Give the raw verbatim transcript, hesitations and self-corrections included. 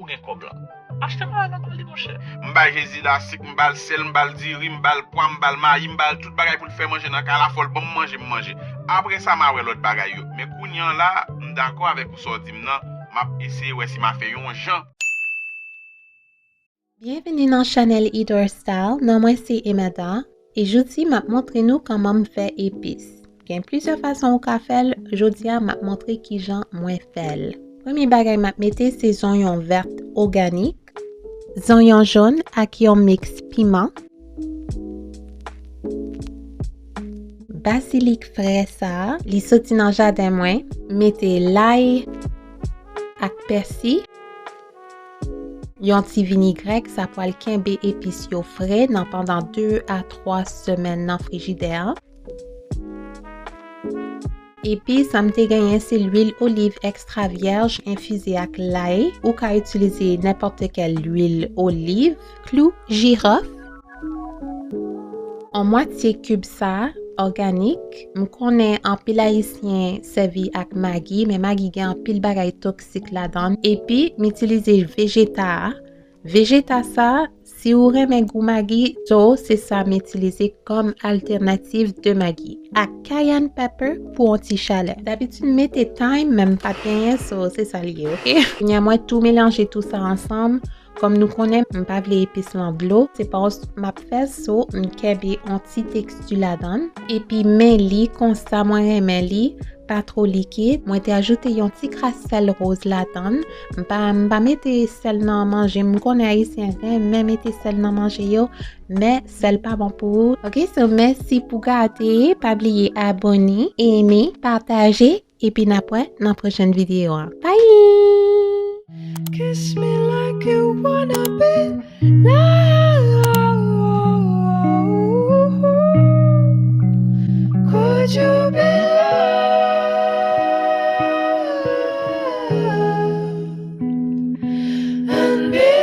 gen kòb la. Achte bagay nan kay li, monchè. M bay Jezi lasik, m ba l sèl, m ba l diri, m ba l pwa, m ba l mayi, m ba l tout bagay pou l fè manje nan kay la, fò l ban m manje, m manje. Apre sa, m a wè lòt bagay yo. Men kounye an la, m dakò avèk ou sa w di m nan, m ap eseye wè si m a fè yon jan. Byenveni nan chanèl Eat Our Style, non mwen se Emada, e jodi m ap montre nou kòman m fè epis. Gen plizyè fason ou ka fè l, jodi a m ap montre kijan mwen fè l. Premye bagay m ap mete se zonyon vèt òganik, zonyon jòn ak yon miks piman. Bazilik frè sa a, li soti nan jaden mwen, mete lay ak pèsi. Yon ti vinigrèk, sa pral kenbe epis yo fre nan pandan de a twa semèn nan frijidè an. Epi sa m te genyen se lwil oliv ekstra vyèj enfize ak lay. Ou ka itilize nenpòt kèl lwil oliv, klou, jiròf. An mwatye kib sa a, òganik, m konnen anpil ayisyen sèvi ak magi, men magi gen anpil bagay toksik ladan l. Epi m itilize vejeta a. Vejeta sa a, si ou renmen gou magi, so se sa m itilize kòm altènativ de magi. Ak cayenne pepper pou yon ti chalè. Dabitid m mete thyme, men m pa t genyen, so se sa l ye, oke? Kounye a mwen tou melanje tou sa ansanm. Kòm nou konnen, m pa vle epis lan dlo. Se pa yon soup m ap fè, so m kenbe yon ti teksti ladan l. Epi men li konsa, mwen renmen li. Pa two likid. Mwen te ajoute yon ti kras sèl woz ladan l. M pa, m pa mete sèl nan manje. M konnen ayisyen renmen mete sèl nan manje yo, men sèl pa bon pou ou. Oke, so mèsi pou gade. Pa bliye abòne, eme, pataje, epi n ap wè nan pwochèn videyo an. Bye! Kiss me like you wanna be loved. Could you be loved and be